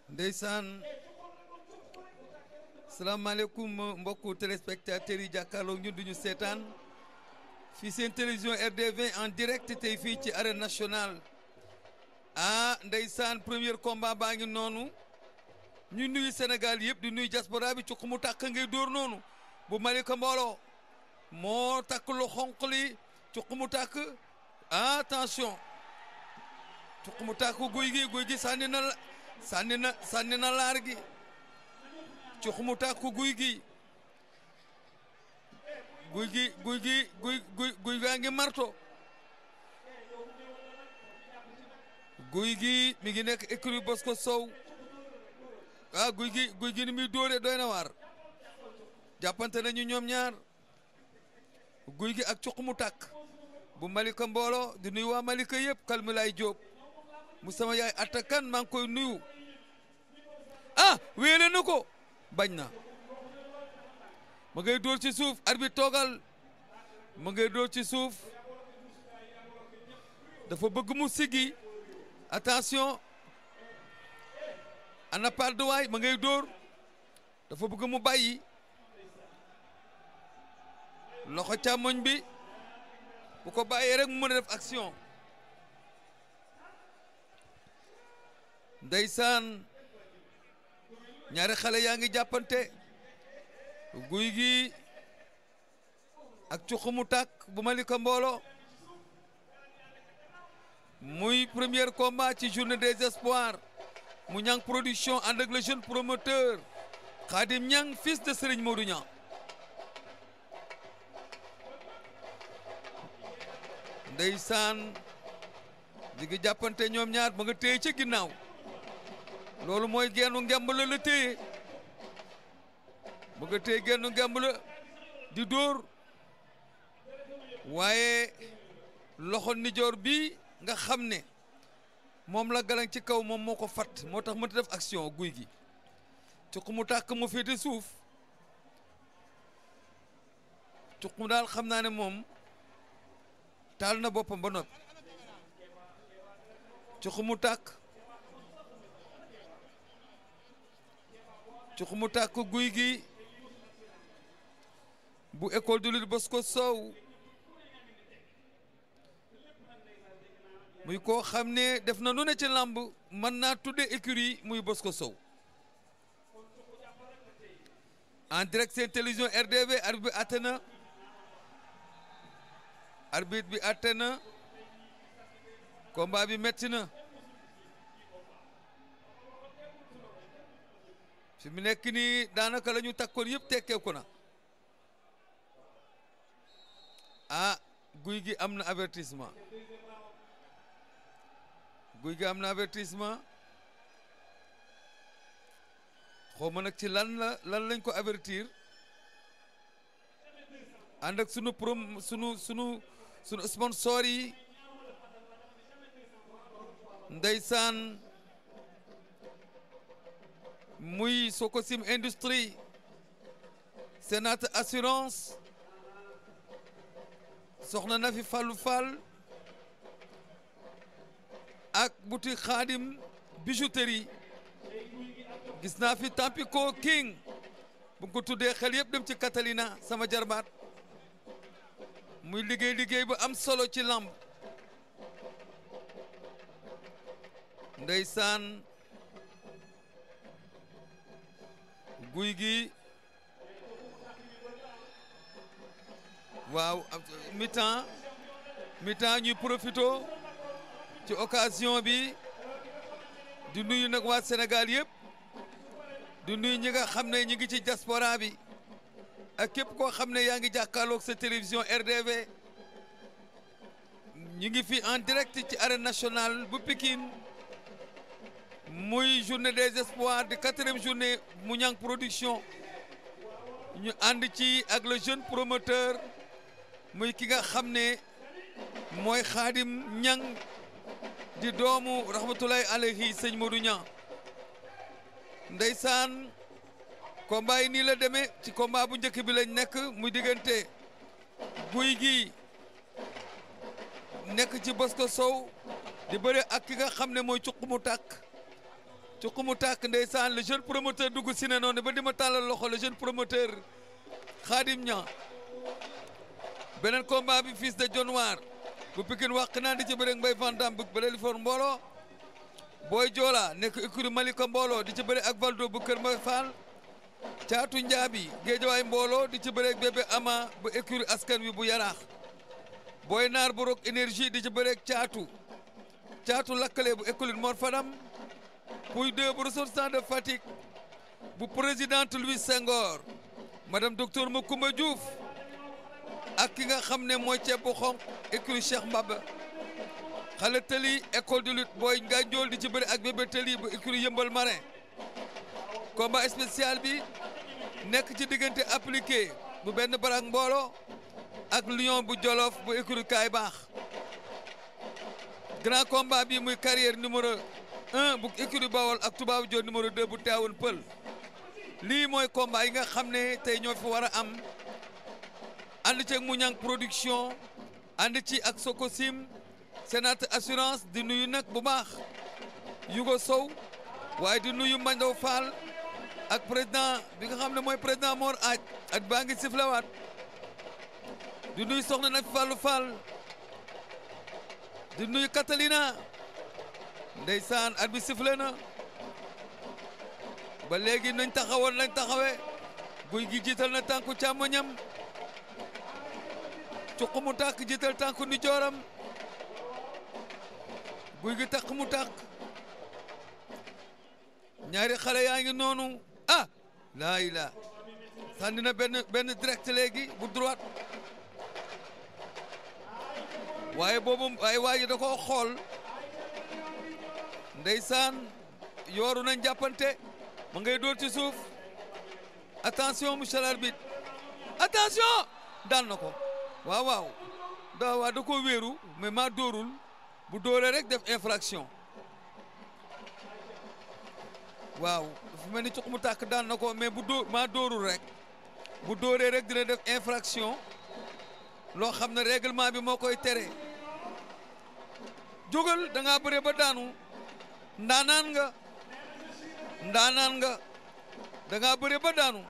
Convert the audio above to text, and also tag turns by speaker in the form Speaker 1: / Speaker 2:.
Speaker 1: ndeysaan salaamaaleykum mbokku téléspectateurs yi jàkkaarloo ñun duñu seetaan fii seen télévision RDV en direct tey fii ci arène nationale ah ndeysaan premier combat baa ngi noonu ñu nuyu Sénégal yëpp di nuyu diaspora bi ci xumu tàkk ngay dóor noonu bu Malika Mbooloo moo takk lu xonq li ci xumu tàkk attention ci xumu tàkk guy gi sànni na laar gi ci xumu tàkk guy gaa ngi marto guy gi mi ngi nekk écurie Bosco Sow ah guy gi ni muy dóore doy na waar jàppante nañu ñoom ñaar guy gi ak ci xumu tàkk bu Malika Mbooloo di nuyu waa Malika yëpp Kalmi Lay Jóob mu sama yaay attakan maa ngi koy nuyu ah wéele na ko bañ na ma ngay dóor ci suuf arbitre toogal ma ngay dóor ci suuf dafa bëgg mu siggi attention ana Paal Duwaay ma ngay dóor dafa bëgg mu bàyyi loxo càmmoñ bi bu ko bàyyee rek mu mën a def action ndeysaan ñaari xale yaa ngi jàppante guy gi ak cuxumu tàkk bu Malika Mbooloo muy premier combat ci journée des espoirs mu Niang production ànd ak le jeune promoteur Khadim Niang fils de Serigne Modou Niang ndeysaan di ngi jàppante ñoom ñaar ba nga téye ci ginnaaw loolu mooy gennu ngemb la téye ba nga téye gennu ngemb la di dóor waaye loxo nijoor bi nga xam ne moom la galang ci kaw moom moo ko fatt moo tax mënta def action guy gi cuq mu tàkk mu féete suuf cuq mu daal xam naa ne moom taal na boppam ba noppi cuq mu tàkk guy gi bu école de lutte Bosco Sow muy koo xam ne def na lu ne ci làmb mën naa tuddee écurie muy Bosco Sow en direct seen télévision RDV arbitre bi atte na combat bi metti na fi mu nekk nii daanaka la ñu takkoon yëpp tekkeeku na ah guy gi am na avertissement xaw ma nag ci lan lañ ko avertir ànd ak sunu sponsor yi ndeysaan muy Sococim Industrie Sénat Assurance soxna na fi Fallou Fall ak boutique Khadim bijouterie gis naa fi Tampico King bu ko tuddee xel yëpp dem ci Catalina sama jarbaat muy liggéey bu am solo ci lamb ndeysaan guy gi waaw mi-temps ñuy profito ci occasion bi di nuyu nag waa Sénégal yëpp di nuyu ñi nga xam ne ñi ngi ci diaspora bi ak képp koo xam ne yaa ngi jàkkaarloog sa télévision RDV ñi ngi fi en direct ci arène nationale bu Pikine muy journée des espoirs di 4e journée mu ñang production ñu ànd ci ak le jeune promoteur muy ki nga xam ne mooy Khadim Ñang di doomu rahmatulahi alayhi sëñ Modou Ñang ndeysaan combat yi nii la demee ci combat bu njëkk bi lañ nekk muy diggante guy gi nekk ci Bosco Sow di bëre ak ki nga xam ne mooy cuq mu tàkk ndeysaan le jeune promoteur dugg si ne noonu ba di ma tàllal loxo le jeune promoteur Khadim Ñang beneen combat bi fils de Dionewar bu Pikine wàq naa di ci bëre ak Mbaye Vandam bu bëre li for mbooloo Boy Joola nekk écurie Malika mbooloo di ci bëre ak Valdo bu Kër Mbaye Fall caatu njaabi géejawaay mbooloo di ci bëre ak bébé ama bu écurie askan wi bu yaraax Boy Naar bu Rock énergie di ci bëre ak caatu lakkale bu écurie Mor Fadam Pouy 2 bu ressortissant de Fatick bu présidente Louis Senghor madame docteur Macoumba Diouf ak ki nga xam ne mooy ceeb bu xonq écurie Cheikh Mbaba xale tëli école de lutte booy Nganjool di ci bëri ak bébé tëli bu écurie Yëmbal Marin combat spécial bi nekk ci diggante appliqué bu benn barak mbooloo ak lion bu Jolof bu écurie Kaay Baax grand combat bi muy carrière numéro 1 bu écurie Bawol ak Tubaabu Joon numéro 2 bu Tivaouane Peulh lii mooy combat yi nga xam ne tey ñoo fi war a am ànd ci ak Mouniang production ànd ci ak Sococim Sénat assurance di nuyu nag bu baax Yugo Sow waaye di nuyu Mandaw Fall ak président bi nga xam ne mooy président Mor Aaj at baa ngi siflewaat di nuyu soxna na Fallou Fall di nuyu Catalina ndeysaan at bi sifle na ba léegi nañ taxawoon lañ taxawee guy gi jiital na tànku càmmoñam cuq mu tàkk jiital tànku ni jooram guy gi tàkk mu tàkk ñaari xale yaa ngi noonu ah laa ilaa sànni na benn direct léegi bu droite waaye boobu waaye waa ji da koo xool ndeysaan yooru nañ jàppante ma ngay dóor ci suuf attention monsieur l'arbitre attention daan na ko waaw waaw waa da ko wéeru mais maa dóorul bu dóoree rek def infraction waaw dafa mel ni cuq mu tàkk daan na ko mais bu dóor maa dóorul rek bu dóoree rek dina def infraction loo xam ne règlement bi moo koy tere jógal da ngaa bëre ba daanu ndaanaan nga da ngaa bëre ba daanu